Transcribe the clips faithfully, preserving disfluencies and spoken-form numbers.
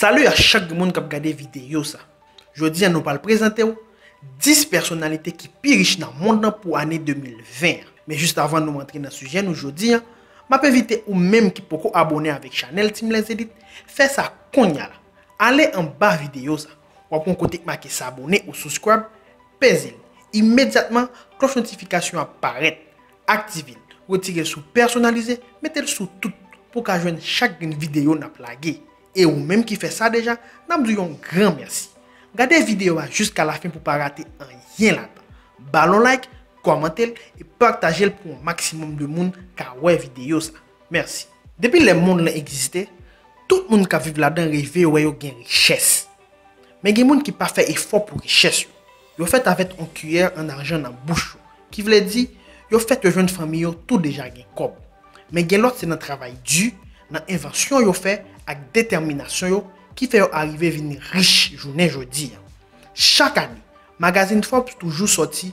Salut a chak moun k ap gade videyo sa. Jodi a nou pral prezante w dis pèsonalite ki pi rich nan mond lan pou ane de mil ven an. Men jis avan nou antre nan sijè nou jodi a, m ap envite ou menm ki poko abòne avèk chanèl Team Les Élites, fè sa kounye a la. Ale anba videyo sa, w ap wè yon kote k make s'abonner ou subscribe, peze l. Imedyatman, klòch notifikasyon ap parèt. Aktive l, retire l sou pèsonalize, mete l sou tout pou w ka jwenn chak grenn videyo n ap lage. E ou menm ki fè sa deja, n ap di w yon gran mèsi. Gade videyo a jiska lafen pou w pa rate anyen ladan. Ba l yon like, kòmante l e pataje l pou yon maksimòm de moun ka wè videyo sa. Mèsi. Depi lè mond lan egziste, tout moun k ap viv ladan reve wè yo gen richès. Men gen moun ki pa fè efò pou richès yo. Yo fèt avèk yon kiyè an ajan nan bouch yo, ki vle di, yo fèt yo jwenn fanmi yo tou deja gen kòb. Men gen lòt se nan travay di, nan envansyon yo fè ak detèminasyon yo ki fè yo arive vin rich jounen jodi a. Chak ane, magazin Forbes toujou sòti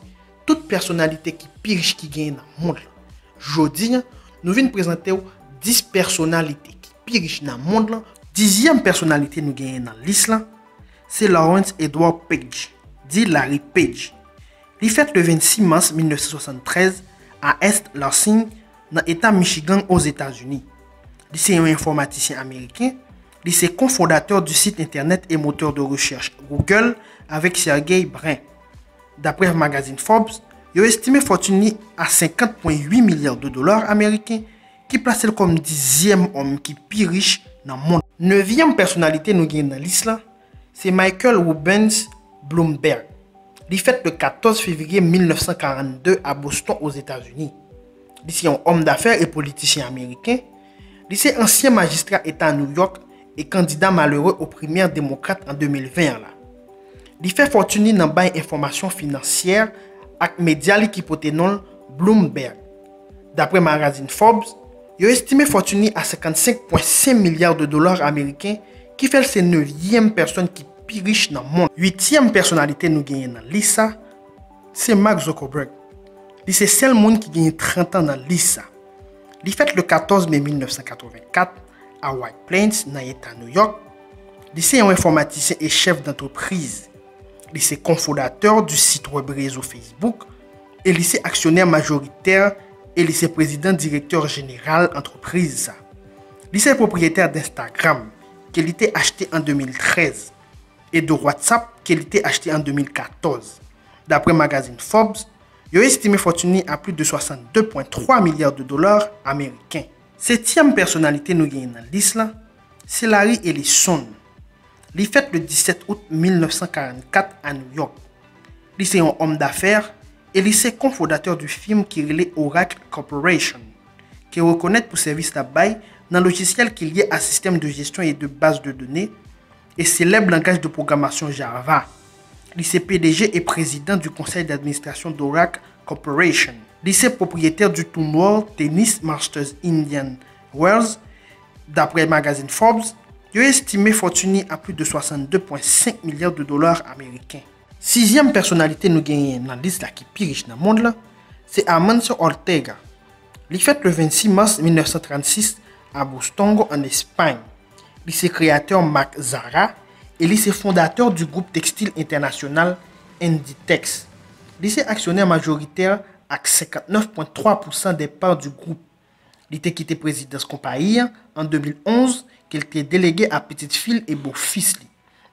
tout pèsonalite ki pi rich ki genyen nan mond lan. Jodi a, nou vin prezante w dis pèsonalite ki pi rich nan mond lan. Dizyèm pèsonalite nou genyen nan lis lan, se Lawrence Edward Page, di Larry Page. Li fèt le vennsis mas mil nèf san swasanntrèz a East Lansing, nan eta Michigan, Ozetazini. Li se yon enfòmatisyen ameriken. Li se kofondatè di sit entènèt e motè de rechèch Google avèk Sergey Brin. Daprè magazin Forbes, yo estime fòtin li a senkant pwen uit milya de dola ameriken, ki plase l kòm dizyèm òm ki pi rich nan mond. Nevyèm pèsonalite nou genyen nan lis la, se Michael Rubens Bloomberg. Li fèt le katòz fevriye mil nèf san karannde a Boston, Ozetazini. Li se yon òm dafè e politisyen ameriken. Li se ansyen majistra eta New York e kandida malere o primè demokrat an de mil ven an la. Li fè fòtin li nan bay enfòmasyon finansyè ak medya li ki pote non l Bloomberg. Daprè magazin Forbes, yo estime fòtin li a senkannsenk pwen senk milya de dola ameriken, ki fè l se nevyèm pèsòn ki pi rich nan mond. Uityèm pèsonalite nou genyen nan lis sa, se Mark Zuckerberg. Li se sèl moun ki genyen trant an nan lis sa. Li fèt le katòz me mil nèf san katrevenkat a White Plains, nan eta New York. Li se yon enfòmatisyen e chèf dantrepriz. Li se kofondatè di sit wèb rezo Facebook e li se aksyonè majoritè e li se prezidan direktè jeneral antrepriz sa. Li se pwopriyetè d'Instagram, ke li te achte an de mil trèz, e de WhatsApp, ke li te achte an de mil katòz. Daprè magazin Forbes, yo estime fòtin li a plis de swasannde pwen twa milya de dola ameriken. Setyèm pèsonalite nou genyen nan lis la, se Larry Ellison. Li fèt le disèt out mil nèf san karannkat a New York. Li se yon òm dafè e li se kofondatè di fim ki rele Oracle Corporation, ke rekonèt pou sèvis l ap bay nan lojisyèl ki lye a sistèm de jesyon e de baz de done e selèb langaj de pwogramasyon Java. Li se P D G e prezidan du konsèy d'administrasyon d'Oracle Corporation. Li se pwopriyetè di tounwa tenis Masters Indian Wells. Daprè magazin Forbes, yo estime fòtin li a plis de swasannde pwen senk milya de dola ameriken. Sizyèm pèsonalite nou genyen nan lis la ki pi rich nan mond lan, se Amancio Ortega. Li fèt le vennsis mas mil nèf san trannsis a Boston, an Espay. Li se kreyatè mak Zara e li se fondatè di gwoup tekstil entènasyonal Inditex. Li se aksyonè majoritè ak senkantnèf pwen twa pousan dè pa di gwoup. Li te kite prezidans konpayi an an de mil onz, ke l te delege a pitit fi l e bofis li.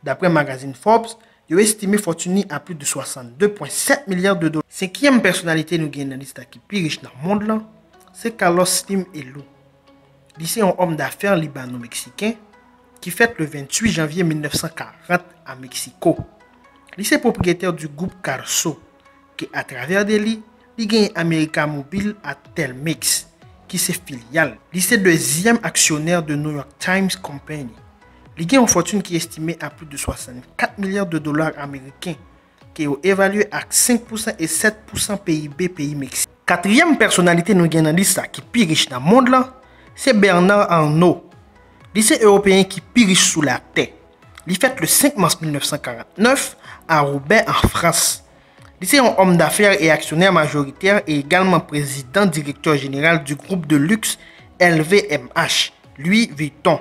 Daprè magazin Forbes, yo estime fòtin li a plis de swasannde pwen sèt milya de dola. Senkyèm pèsonalite nou gen nan lis la ki pi rich nan mond lan, se Carlos Slim Helú. Li se yon òm dafè libano-meksiken ki fèt le venntuit janvye mil nèf san karant a Meksiko. Li se pwopriyetè di gwoup Carso, ke atravè de li, li genyen América Móvil a Telmex, ki se filyal. Li se dezyèm aksyonè de New York Times Company. Li gen yon fòtin ki estime a plis de swasannkat milya de dola ameriken, ke yo evalye ak senk pousan e sèt pousan P I B peyi Meksik. Katriyèm pèsonalite nou gen nan lis la ki pi rich nan mond lan, se Bernard Arnault. Li se Ewopeyen ki pi rich sou latè. Li fèt le senk mas mil nèf san karantnèf a Wobè, an Frans. Li se yon òm dafè e aksyonè majoritè e egalman prezidan direktè jeneral di gwoup de luks L V M H, Louis Vuitton.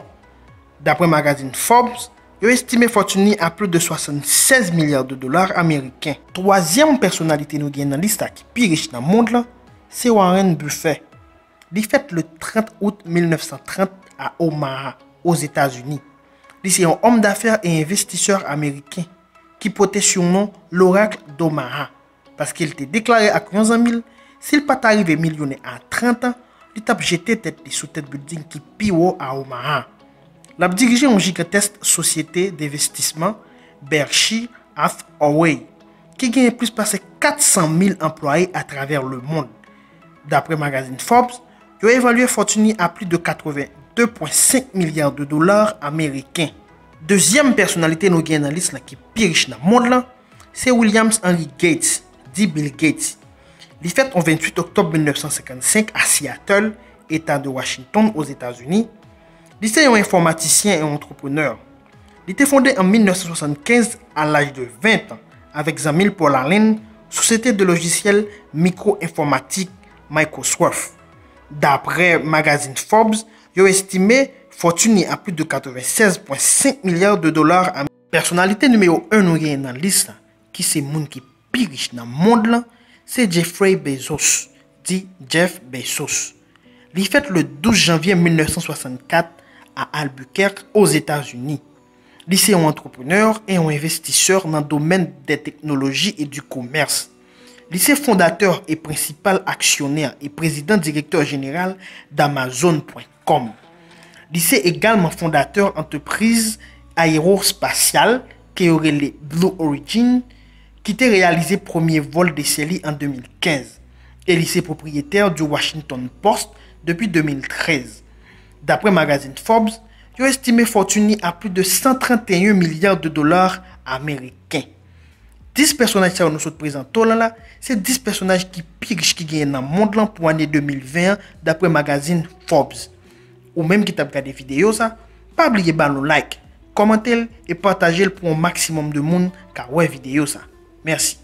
Daprè magazin Forbes, Yo estime fòtin li a plis de swasannsèz milya de dola ameriken. Twazyèm pèsonalite nou gen nan lis la ki pi rich nan mond lan, se Warren Buffett. Li fèt le trant out mil nèf san trant a Omaha, Ozetazini. Li se yon òm dafè e envestisè ameriken ki pote surnon Lorak d'Omaha, paske l te deklare ak yon zanmi l, si l pa ta rive milyonè a trant an, li t ap jete tèt li sou tèt bilding ki pi wo a Omaha. L ap dirije yon jigantèsk sosyete denvestisman, Berkshire Hathaway, ki genyen plis pase kat san mil anplwaye atravè lemonn. Dapre magazin Forbes, yo evalye fòtin li a plis de katreven de pwen senk milya de dola ameriken. Dezyèm pèsonalite nou gen nan lis lan ki pi rich nan mond lan, se Williams Henry Gates, di Bill Gates. Li fèt an venntuit oktòb mil nèf san senkannsenk a Seattle, Eta de Washington, Ozetazini. Li se yon enfòmatisyen e yon antreprenè. Li te fonde an mil nèf san swasannkenz a laj de ven an avèk zanmi l Paul Allen, sosyete de lojisyèl mikwo-enfòmatik Microsoft. Dapre magazin Forbes, yo estime fòtin li a plis de katrevensèz pwen senk milya de dola. Pèsonalite nimewo en nou genyen nan lis la, ki se moun ki pi rich nan mond lan, se Jeffrey Bezos, di Jeff Bezos. Li fèt le douz janvye mil nèf san swasannkat a Albuquerque, Ozetazini. Li se yon antreprenè e yon envestisè nan domèn dè teknoloji e di komès. Li se fondatè e prensipal aksyonè e prezidan direktè jeneral d'Amazon pwen kòm. Li se egalman fondatè antrepriz ayewospasyal ke yo rele Blue Origin, ki te reyalize premye vòl de syèl li an de mil kenz, e li se pwopriyetè di Washington Post depi de mil trèz. Dapre magazin Forbes, yo estime fòtin li a plis de san tranteyen milya de dola ameriken. Dis pèsonaj sa yo nou sot prezante w la la, se dis pèsonaj ki pi rich ki genyen nan mond lan pou ane de mil ven an, dapre magazin Forbes. Ou menm ki t ap gade videyo sa, pa bliye ba l yon like, kòmante l e pataje l pou yon maksimòm de moun ka wè videyo sa. Mèsi.